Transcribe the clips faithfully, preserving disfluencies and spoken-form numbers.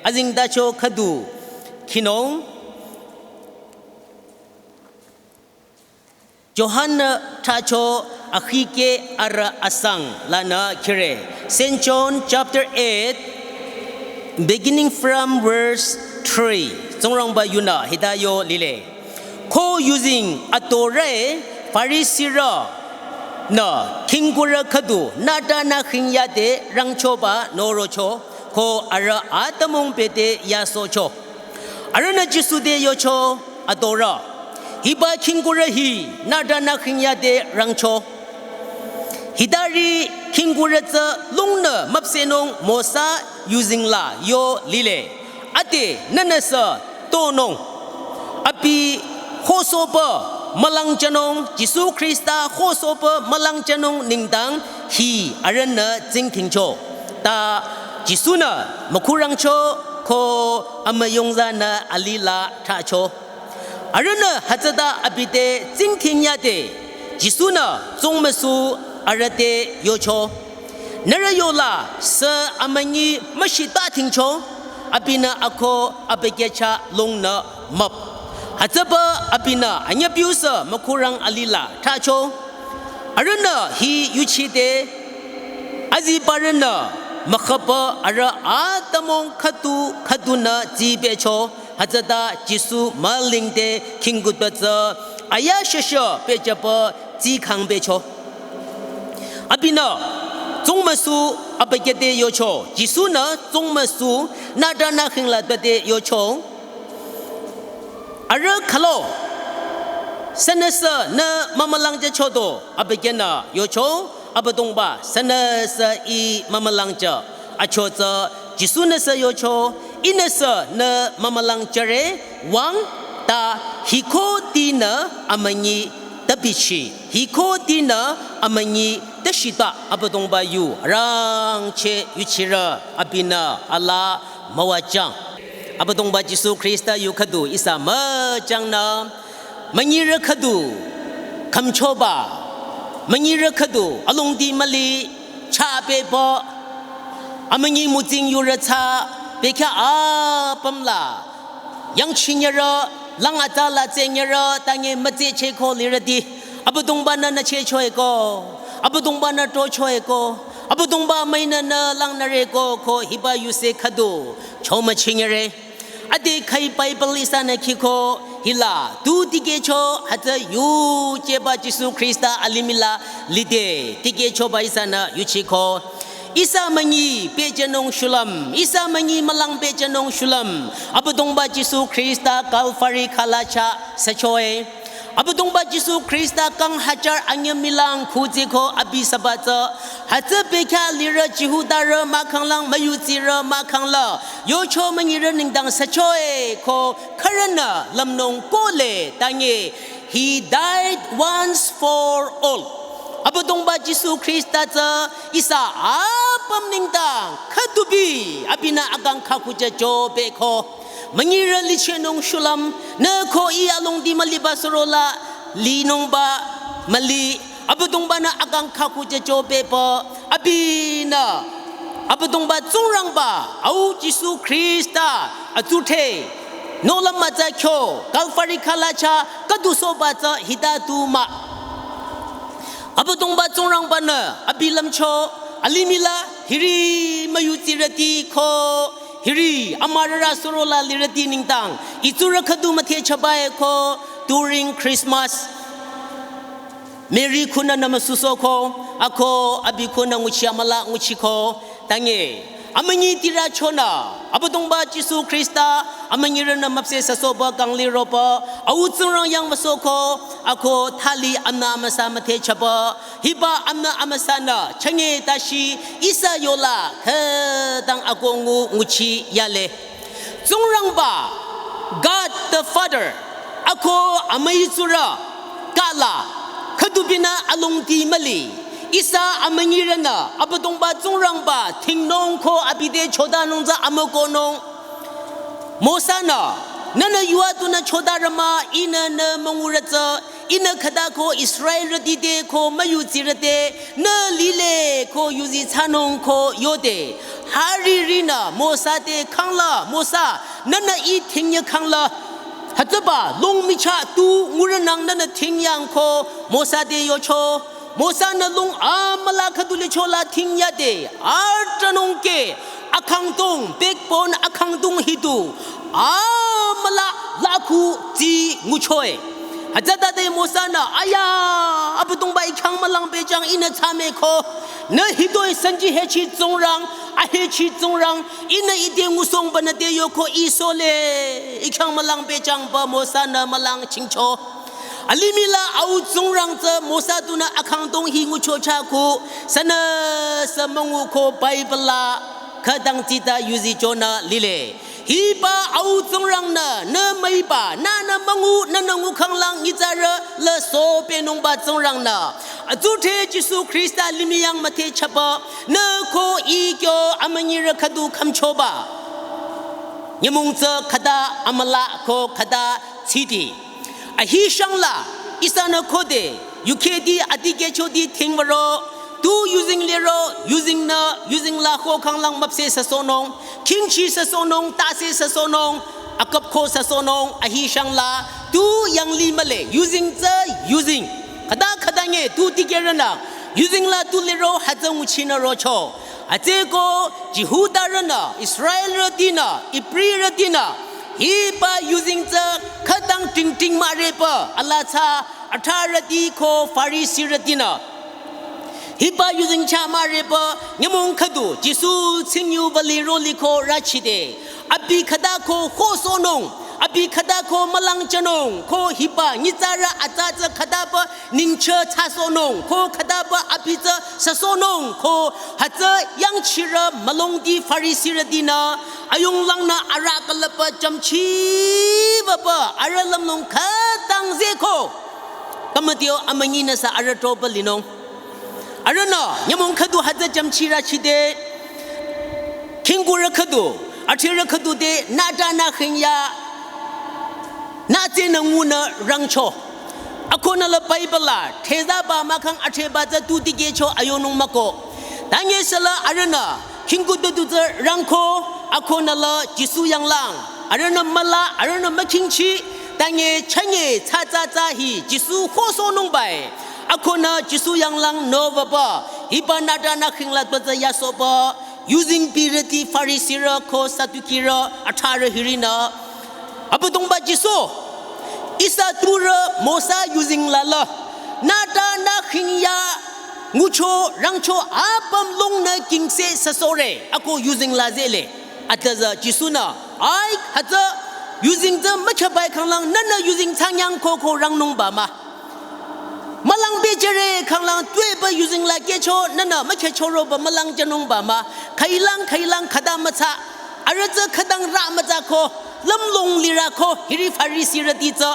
azengtacho khüdu khinung Johan-nü thracho akhikeh arüh asang lanü khire. Saint John chapter eight, beginning from verse three. Tsingrangba yunü hita yo lile. Ko yuzeng atorü-e Farisirünü khingkurü khüdu nütanü khingyade rangchoba norocho, ko arüh atümung bete yasohcho. Arühnü Jisu te yocho, "Atorü, hiba khingkurü hi nütanü khingyade rangcho. Hitari khingkurü tsü lungnü müpsehnung Mosa yuzeng la yo lile. Ade nühnüsü tonung. Abi khosohpü mülangjünung, Jisu Khrista khosohpü mülangjünung nengdang hi arühnü tsingdhingcho." Ta Jisu-nü mükhurangcho ko amüyungzanü alih la thracho. Arühnü hütsüta abi te tsingdhingyade Jisu-nü tsungmüsu arüh te yocho, "Nührü yola sü amünyi müshita dhingcho?" Abinü ako abükyü chah lungnü müp. Hütsüpü abinü anyüpiusü mükhurang alih la thracho. Arühnü hi yuchide azibarünü mükhapü arüh atümung khüdu khüdunü tsipehcho. Hütsüta Jisu mülingde khingkutpü tsü aya sheshe pehjüpü tsikhang pehcho. Abinü tsungmüsu abükyü te yocho. Jisu-nü tsungmüsu nütanü khinglatpü te yocho, "Arüh khülo, sünüsü nü mümülangjüchodo?" Abükyünü yocho, "Abüdongba, sünüsü ih mümülangjü." Achotsü Jisu-nüsü yocho, "Ihnüsü nü mümülangjüre, wüng, ta hikotinü amünyi tübichi, hikotinü amünyi tüshita." Abüdongba yu arangcheh yuchirü abinü alaa müwajüng. Abüdongba Jisu Khrista yu khüdu ihsa müjangnü münyirü khüdu khümchoba, münyirü khüdu alongdi müli chah pehpü, amünyi mütsing yurü tsü bekhyah apüm la yangchinyirü, lang atsa la tsenyirü, tange mütsehchehko lirüti, Abüdongba-nü nüchehchoeko, Abüdongba-nü tochoeko, Abüdongba müinü nü langnüreko ko hiba yuse khüdu chomüchinyire. Ade khai Bible ihsanü khiko hila tu tikehcho hütsü yujeba Jisu Khrista alimih la lide tikehchoba ihsanü yuchiko. Ihsa münyi pehjünung shulüm, ihsa münyi mülang pehjünung shulüm, Abüdongba Jisu Khrista Calvary khalacha süchoe. Abüdongba Jisu Khrista kang hajar anyü mülang khutsiko abi sabatsü, hütsü bekhyah lirü Jihudarü mahkhang lang müyudsirü mahkhang la yocho münyirü nengdang süchoe ko khürünü lümnung kohle tange, "He died once for all." Abüdongba Jisu Khrista tsü ihsa apüm nengdang khüdubi abinü akang khakhuchehcho pehko. Münyirü lichehnung shulüm, nü ko ih alongdi müliba surola linungba müli, Abüdongba-nü akang khakhuchehcho pehpü, abinü Abüdongba Tsingrangba au Jisu Khrista atsudhre nohlüm mütsa kyo Calvary khalacha khüdusohba tsü hita tu mah. Abüdongba Tsingrangba-nü abi lümcho, alimih la hiri müyudsirüti ko hiri amürarü surola lirüti nengdang itsurü khüdu müthehchaba-e ko during Christmas Mary khunü nümüsusohko, ako abi khunü nguchi amüla nguchiko, tange amünyi tirü chonü Abüdongba Jisu Khrista amünyirünü müpseh süsohba kang liropü au Tsingrang yang müsohko, ako thali amnü amüsa müthehchaba, hiba amnü amüsanü chünye tashi ihsa yola khütang ako ngu nguchi yale. Tsingrangba, God the Father, ako amüitsurü kala khüdubinü alongdi müli, ihsa amünyirünü Abüdongba Tsingrangba dhingnung ko abi te chodanung tsü amükohnung. Mosa-nü, "Nühnü yua tunü chodarü mah, ihnü nü müngurü tsü Ihnü khüta ko Israelrüti te ko müyudsirü te, nü lile ko yuzi thsanung ko yode. Haririnü Mosa te khangla, Mosa, nünü ih thingyü khangla. Hütsüba, lung michah tu ngurünang nünü thingyang ko Mosa te yocho. Mosa-nü lung amüla khüdu licho la thingyade, artanung ke, akhangdong, backbone akhangdong hidu, amüla lakhu tsi nguchoe. Hütsütade Mosa-nü, aya, Abüdongba ih khyang mülang pehjüng ihnü thsameko, nü hitoi sanji hechi tsingrang, ahechi tsingrang, ihnü ite ngusongbanü te yoko ih sohle, ih khyang mülang pehjüngba Mosa-nü mülang chingcho. Alimih la au tsingrang tsü Mosa tunü akhangdong hi ngucho chako, sünü sü müngu ko Bible la khütang tsita yuzi chonü lile. Hiba au tsingrang-nü, nü müiba, nünü müngu, nünü ngukhanglang nyitsarü la sopehnungba tsingrang-nü. Atsudhre Jisu Khrista limih yang müthehchaba, nü ko ih kyo amünyirü khüdu khümchoba. Nyümong tsü khüta amüla ko khüta tsidi. Ahi shangla, ihsanü khode, yukhedi adikehchoti thingwaro, tu yuzeng liro, yuzengnü, yuzeng la ko khanglang müpseh süsohnung, khingchi süsohnung, tase süsohnung, aküp ko süsohnung, ahi shangla, tu yanglih mühle, yuzeng tsü yuzeng. Khüta khüta nge, tu dikehrünü, yuzeng la tu liro, hütsü nguchinü rocho. Hütsüeko Jihudarünü, Israelrütinü, Ibrirütinü, hiba yuzeng tsü khütang tingting mah repü, ala tsü athsarüti ko Farisirütinü. Hiba yuzeng chah mah repü, nyümong khüdu, Jisu tsingyuba liro liko rachide. Abi khüta ko khosohnung, abi khüta ko mülangjünung, ko hiba nyitsarü atsa tsü khütaba ningcheh thsasohnung, ko khütaba abi tsü süsohnung, ko hütsü yangchirü mülongdi Farisirütinü, ayunglangnü arüh külüpba jümchibaba, arüh lümlong khütang zeko. Kamatio amünyinü sü arüh troba linung. Arühnü, nyümong khüdu hütsü jümchirü chide, khingkurü khüdu, athirü khüdu te, nüta nü khingya, nü tsünü ngunü rangcho. Akonü la Bible la, thezaba mahkhang atheba tsü tu dikehcho ayonung mah ko. Tanye süla arühnü, khingku tutu tsü rangko, akonü la Jisu yanglang, arühnü müla, arühnü mükhingchi, tanye chünye tsü tsü tsü hi, Jisu khosohnung bai. Akonü Jisu yanglang nowaba, hiba nüta nü khingla tutsü yasohba, yuzeng birüti Farisirü ko Sadukirü athsarü hirinü. Abüdongba Jisu, ihsa tpurü Mosa yuzeng la la, nüta nü khingya ngucho rangcho apüm lungnü kingse süsohre, ako yuzeng la zehle. Atüza Jisu-nü, ai, hütsü, yuzeng tsü müchabai khanglang, nünü yuzeng thsangyang ko ko rangnungba mah. Mülang pehjüre khanglang tuepü yuzeng la kehcho, nünü mükhehchoroba mülangjünungba mah. Khüilang, khüilang khüta mütsa. Arüh tsü khütang rü mütsa ko, lümlong lirü ko, hiri Farisirüti tsü.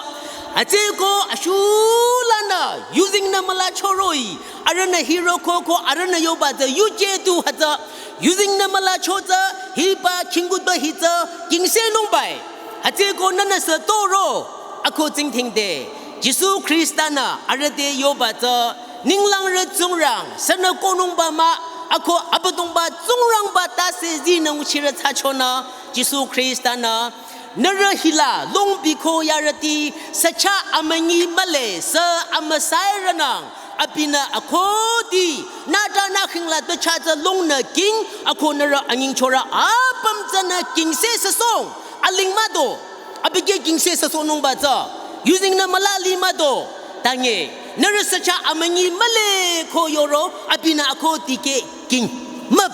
Hütsüeko ashulanü, yuzengnü mülacho roh-i, arühnü hiro ko ko, arühnü yoba tsü, yuje tu hütsü. Yuzengnü mülacho tsü, hiba khingku tu hi tsü, kingsenungbai. Hütsüeko nünü sü toro, ako tsingdhingde. Jisu Khrista-nü arüh te yoba tsü, ninglangrü tsingrang, sünü kohnungba mah, ako Abüdongba tsingrangba tase zinü nguchirü thsachonü, Jisu Khrista-nü, nührü hila, longbi ko yarüti, sücha amünyi mühle, sü amüsairünang, abinü akhudi, nüta nü khingla tu cha tsü lungnü king, ako nührü anyingchorü apüm tsünü kingse süsohng, aling mah do, abi keh kingse süsohnungba tsü, yuzengnü mülali mah do, tanye, nührü sücha amünyi mühle ko yoro, abinü ako tikeh king, müp,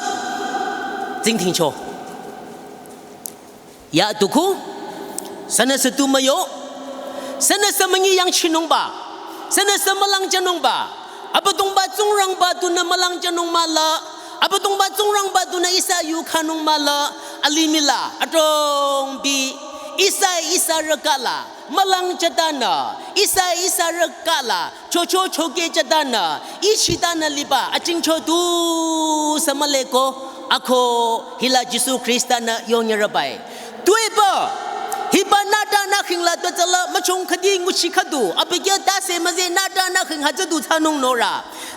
tsingdhingcho. Ya tuku, sünüsü tu müyo, sünüsü münyi yangchinungba, sünüsü mülangjünungba, Abüdongba tsingrangba tunü mülangjünung mahla, Abüdongba tsingrangba tunü ihsa yu khanung mahla, alimih la, adrongbi, ihsa ihsarü kala, mülangjütanü, ihsa ihsarü kala, chocho chokehjütanü, ichitanü liba, achingcho tu sü mühle ko, ako hila Jisu Khrista-nü yonyürübai. Tuepü, Hiba nüta nükhingla tütsüla müchong khüdi nguchi khüdu, abükyü tase müze nüta nükhing hütsüdu thsanung norü.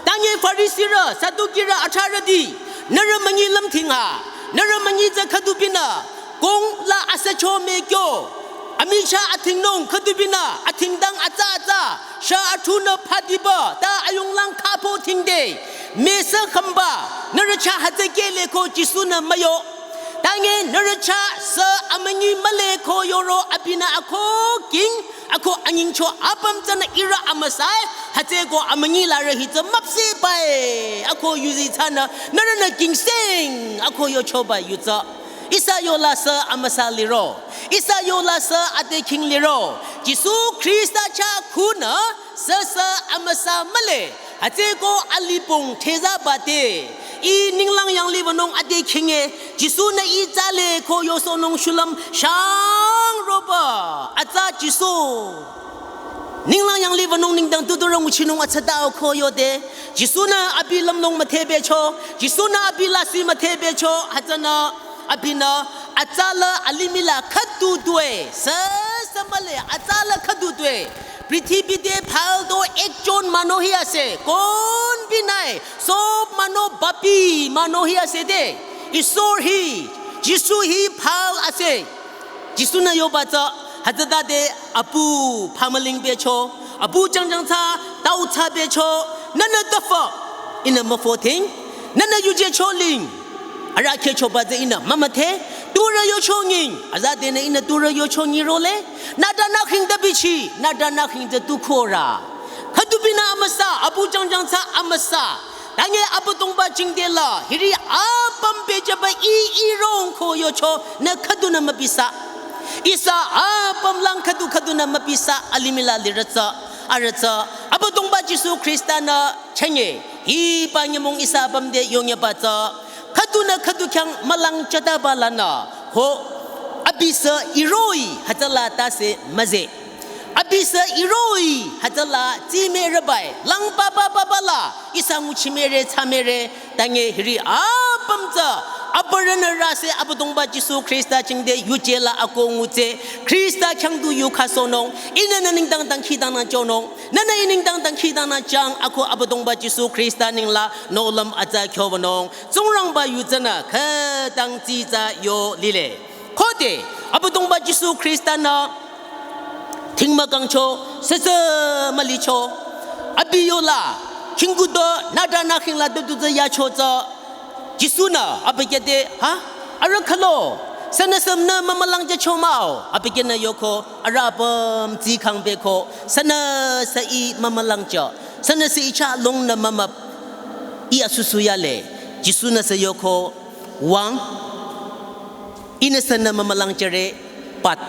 Tanye Farisirü, Sadukirü athsarüti, nührü münyi lümthing ha, nührü münyi tsü khüdubinü, kong la asücho mekyo, amichah athingnung khüdubinü, athingdang atsa atsa, sha athunü phadiba, ta ayunglang khapo thingde, mesü khamba, nührü chah hütsü kehle ko Jisu-nü müyo. Tanye nührü chah sü amünyi mühle ko yoro abinü ako king, ako anyingcho apüm tsünü ihrü amüsa-i, hütsüeko amünyi larü hi tsü müpsehba-i, ako yuzi thsanü, nührünü kingseng, ako yochoba yu tsü. Ihsa yola sü amüsa liro. Ihsa yola sü ade king liro. Jisu Khrista chah khunü, sü sü amüsa mühle. Hütsüeko alipong thsezaba te. Ih ninglang yanglih wünung ade king-e, Jisu-nü ih tsale ko yosohnung shulüm shang roba. Atsa Jisu. Ninglang yanglih wünung nengdang tuturü nguchinung atsata-o ko yode. Jisu-nü abi lümnung müdhebecho. Jisu-nü abi lasih müdhebecho. Hütsünü abinü atsa la alimih la khüdu tue. Sü sü mühle atsa la khüdu tue. Prithibi te phal do ekjon manu hi ase, kon bhi nai, sob manu papi manu hi ase de. Isor hi, Jisu hi phal ase. Jisu-nü yoba tsü, hütsütade apu phamüling becho, apu jangjang thsa, tau thsa becho, nühnü tüpfü, ihnü müpfo thing, nühnü yuje choling. Arahkheh choba tsü ihnü mümüdhe, turü yochonging, azadenü ihnü turü yochongi role, nüta nükhing tübichi, nüta nükhing tsü tukhorü. Khüdubinü amüsa, apu jangjang thsa amüsa. Tanye Abüdongba jingte la, hiri apüm pehjüba ih irong ko yocho, nü khüdunü müpisa. Ihsa apüm lang khüdu khüdunü müpisa, alimih la lirü tsü, arüh tsü. Abüdongba Jisu Khrista-nü chünye, hiba nyümong ihsa apüm te yongyaba tsü. Khüdunü khüdu khyang mülang jütaba lanü, ko, abi sü iroh-i hütsüla tase müze. Abi sü iroh-i hütsüla tsimere bai, lang papa papa la, ihsa nguchimere tsamere, tanye hiri apüm tsü, aparünü rase Abüdongba Jisu Khrista jingte yuje la ako nguche, Khrista khyang du yu khasohnung, ihnü nü nengdang dangkhidangnang jünung, nühnü ih nengdang dangkhidangnang jüng ako Abüdongba Jisu Khrista nengla nohlüm atsa khyowünung. Tsingrangba yu tsünü khütang tsitsa yo lile. Khode, Abüdongba Jisu Khrista-nü, thingmükangcho, süsü mülicho. Abi yola, khingudo, nüta nükhing la dudu tsü yacho tsü. Jisu-nü, abükyü te, ha? Arüh khülo, sünüsü nü mümülang jücho mah-o, abükyünü yoko, arüh apüm tsikhang beko, sünüsü ih mümülang jü, sünüsü ih chah lungnü mümüp, ih asusu yale, Jisu-nü sü yoko, wüng, ihnü sünü mümülang jüre, but,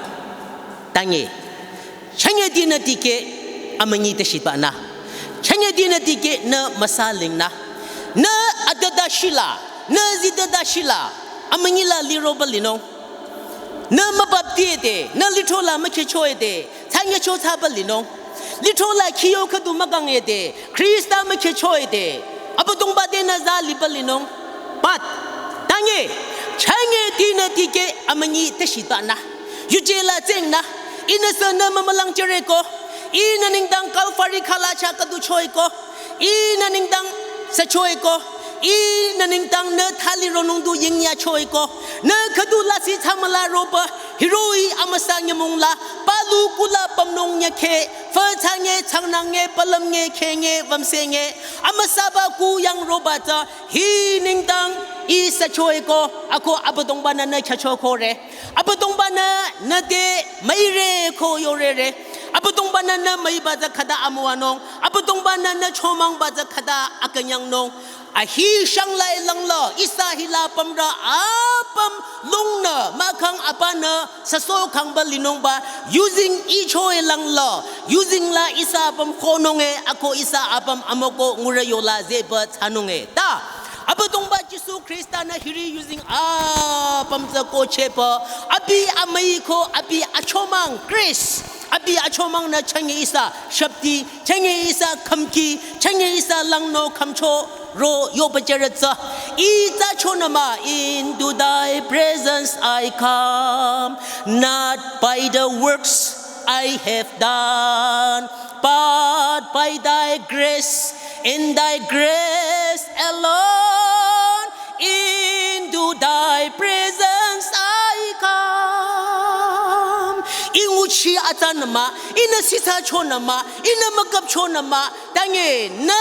tanye. Chünye dinü dikeh, amünyi teshitba nü. Chünye dinü dikeh, nü müsaling nü. Nü adada shila, nü zidada shila, amünyi la liroba linung. Nü mübapti de, nü lithro la mükhehcho de, thsanyecho thsaba linung. Lithro la khiyo khüdu mükang de, Khrista mükhehcho de, Abüdongba tenü za liba linung. But, tanye, chünye dinü dikeh amünyi teshitba nü. Yuje la tseng nü, ihnü sünü mümülang jüre ko, ihnü nengdang Kalvari khala chah khüdu cho-i ko, ihnü nengdang sücho-i ko, ihnü nengdang nü thali ronung du yingyacho-i ko, nü khüdu lasih thsamüla roba, hiroh-i amüsa nyümong la, palu kula pümnung nyükhe, fü thsanye, thsangnang nye, palüm nye, khe nye, wümse nye, amüsaba ku yang roba tsü, hi nengdang, ih sücho-i ko, ako Abüdongba-nü nü khyücho kore. Abüdongba-nü nü te müire ko yorere. Abüdongba-nü nü müiba tsü khüta amüwanung. Abüdongba-nü nü chomangba tsü khüta akünyangnung. Ahi shanglai langla, ihsa hila pümrü apüm lungnü, mahkhang apanü, süsoh khangba linungba, yuzeng icho-i langla, yuzeng la ihsa apüm khonung e, ako ihsa apüm amüko ngurü yola zehba thsanung e. Ta, Abüdongba Jisu Khrista-nü hiri yuzeng apüm tsü kohchehba, abi amüi ko, abi achomang, Christ, abi achomang nü chünye ihsa shüpti, chünye ihsa khümki, chünye ihsa langno khümcho, ro yoba jürütsü. Itsü chonü mah, into thy presence I come, not by the works I have done, but by thy grace, and thy grace alone, into thy presence I come. Ih nguchi atsanü mah, ihnü sitsa chonü mah, ihnü müküp chonü mah, tanye nü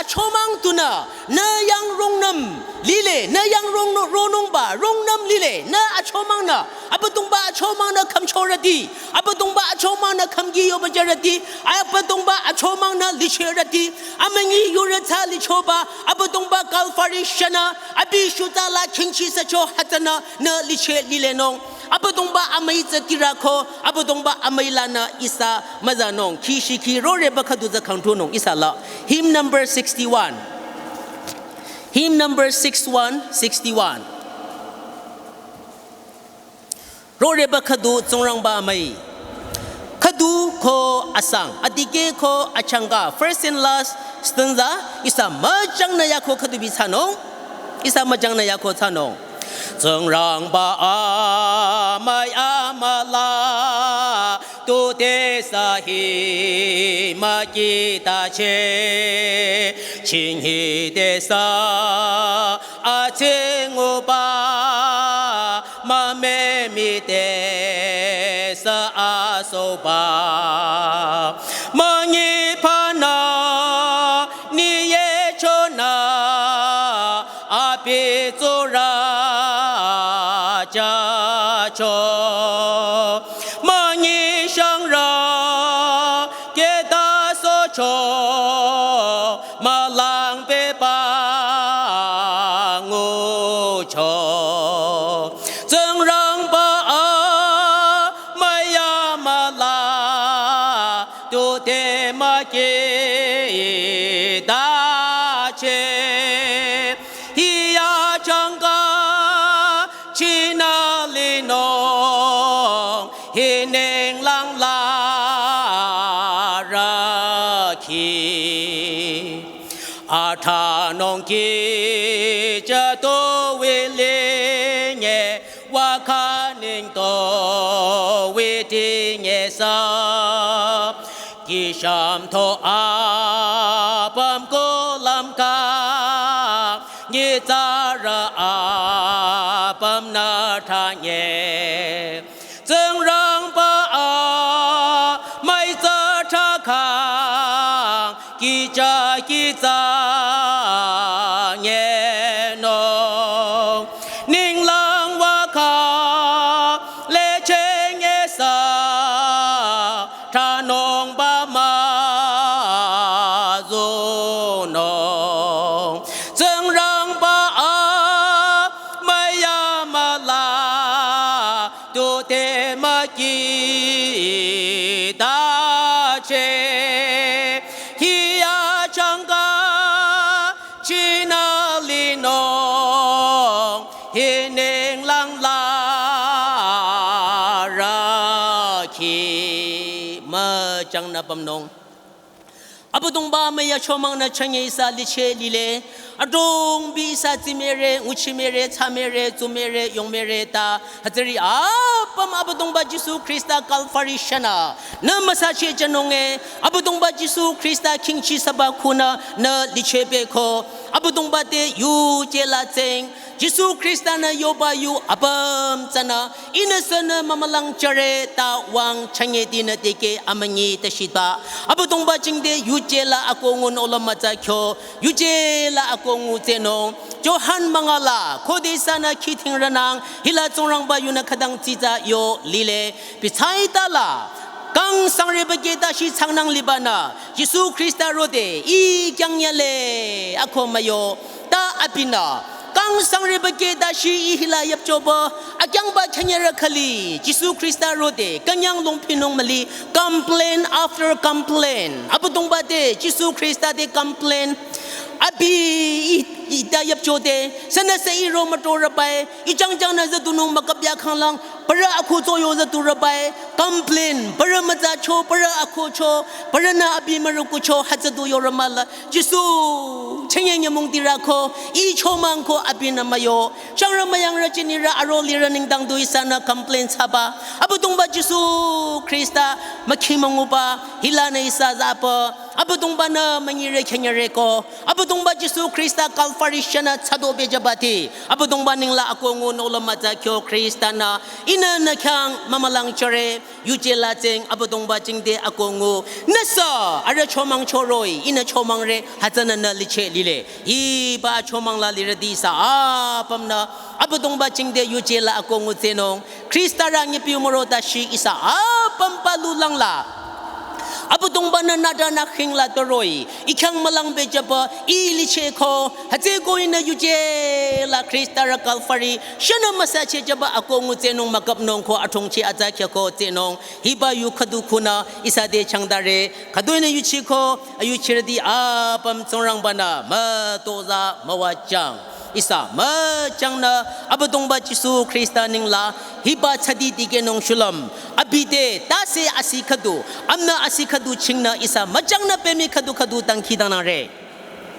achomang tunü, nü yang rungnüm lile, nü yang rung, rungnümba, rungnüm lile, nü achomangnü, Abüdongba achomangnü khümchorüti, Abüdongba achomangnü khümki yoba jürüti, Abüdongba achomangnü lichehürüti, amünyi yurü tsü lichoba, Abüdongba Calvary shünü, abi shutsa la khingchi sücho hütsünü, nü liche lilenung. Abüdongba amüi tsü tirü ko, Abüdongba amüi lanü ihsa müzanung. Khi shikhi roreba khüdu tsü khangthunung ihsa la. Hymn number sixty-one. Hymn number six one, sixty-one. Roreba khüdu Tsingrangba amüi. Khüdu ko asang, adikeh ko achangka. First and last stanza, ihsa müjangnü yako khüdu bi thsanung. Ihsa müjangnü yako thsanung. Tsingrangba amüi amüla, tu te sa hi mükitache, ching hi te sa atsinguba, mümemi te sa asoba. Münyi panü, ni ye chonü, abi tsurü jücho. Münyi shangrü, keta socho, mülang pehba ngucho. Tsingrangba amüi amüla, tu te mükitache. Hi achangka chinü linung, hi ninglang la rükhi. Athanung kihcha tu wülinye, wükha ningto wütinye sa. Kih shümtho apüm kulang kang, nyitsarü apümnü thanye. Tsingrangba amüi tsü thsakhang, kihcha kihcha nyenung. Ninglang wükha le chenye sa, thsanungba müzunung. Tsingrangba amüi amüla, tu te mükitache. Hi achangka chinü linung, hi ninglang la rükhi. Müjangnü pümnung. Abüdongba amüi achomangnü chünye ihsa liche lile. Adrongbi ihsa tsimüre, nguchimüre, thsamüre, tsumüre, yongmüre ta. Hütsüri apüm Abüdongba Jisu Khrista Calvary shünü nü müsacheh jünung e. Abüdongba Jisu Khrista khingchi süba khunü nü liche pehko. Abüdongba te yuje la tseng. Jisu Khrista-nü yoba yu apüm tsünü, ihnü sünü mümülang jüre ta wüng chünyetinü tikeh amünyi tashita. Abüdongba jingte yuje la akoh ngunung lümütsa kyo, yuje la akoh ngu tsehnung. Johan münga la, khode ihsanü khidhingrünang, hila Tsingrangba yunü khütang tsitsa yo lile. Bitsai ta la, kang sangreba kehta shi changnang libanü, Jisu Khrista rode, ih kyangyale, akoh müyo, ta abinü, kang sangreba kehta shi ih hila yüpchoba, akyangba künyerü khüli, Jisu Khrista rode, künyang longpinung müli, complain after complain. Abüdongba te, Jisu Khrista te complain. Abi ih, ih ta yüpchode, sünüsü ih ro mütorübai, ih jangjangnü züdunung mükapya khanglang, parü akhu tsoyo züdurübai, complain, parü mütsacho, parü akhocho, parünü abi mürükucho, hütsü du yorü mahla. Jisu, chenye nyümong tirü ko, I chomang ko abinü müyo. Shangrü müyangrü chinirü aro lirü nengdang du ihsanü complain thsaba. Abüdongba Jisu Khrista, mükhi münguba, hilanü ihsa zaba. Abüdongbanü münyirü khenyirü ko. Abüdongba Jisu Khrista Calvary shünü thsado bejabati. Abüdongba nengla akoh ngu nohlüm mütsa kyo Khrista-nü. Ihnü nü khyang mümülang chore. Yuje la tseng Abüdongba jingte akoh ngu. Nüsü, arüh chomang choroh-i, ihnü chomangre, hütsünü nü liche lile. Hiba chomang la lirüti ihsa apümnü. Abüdongba jingte yuje la akoh ngu tsehnung. Khrista rü nyipiu müro tashi ihsa apüm palu langla. Abüdongbanü nüta nü khingla toroh-i. I khyang mülang bejaba, I liche ko, hütsüeko ihnü yuje la Khrista rü Calvary, shünü müsacheh jaba akoh ngu tsehnung müküpnung ko athongchi atsa kya ko tsehnung. Hiba yu khüdu khunü ihsa te changtare, khüdu ihnü yuchiko, ayuchirüti apüm Tsingrangbanü mütozah müwajang. Ihsa müjangnü Abüdongba Jisu Khrista nengla hiba thsadi dikehnung shulüm. Abi te tase asi khüdu, amnü asi khüdu chingnü ihsa müjangnü pemi khüdu khüdu dangkhidangnangre.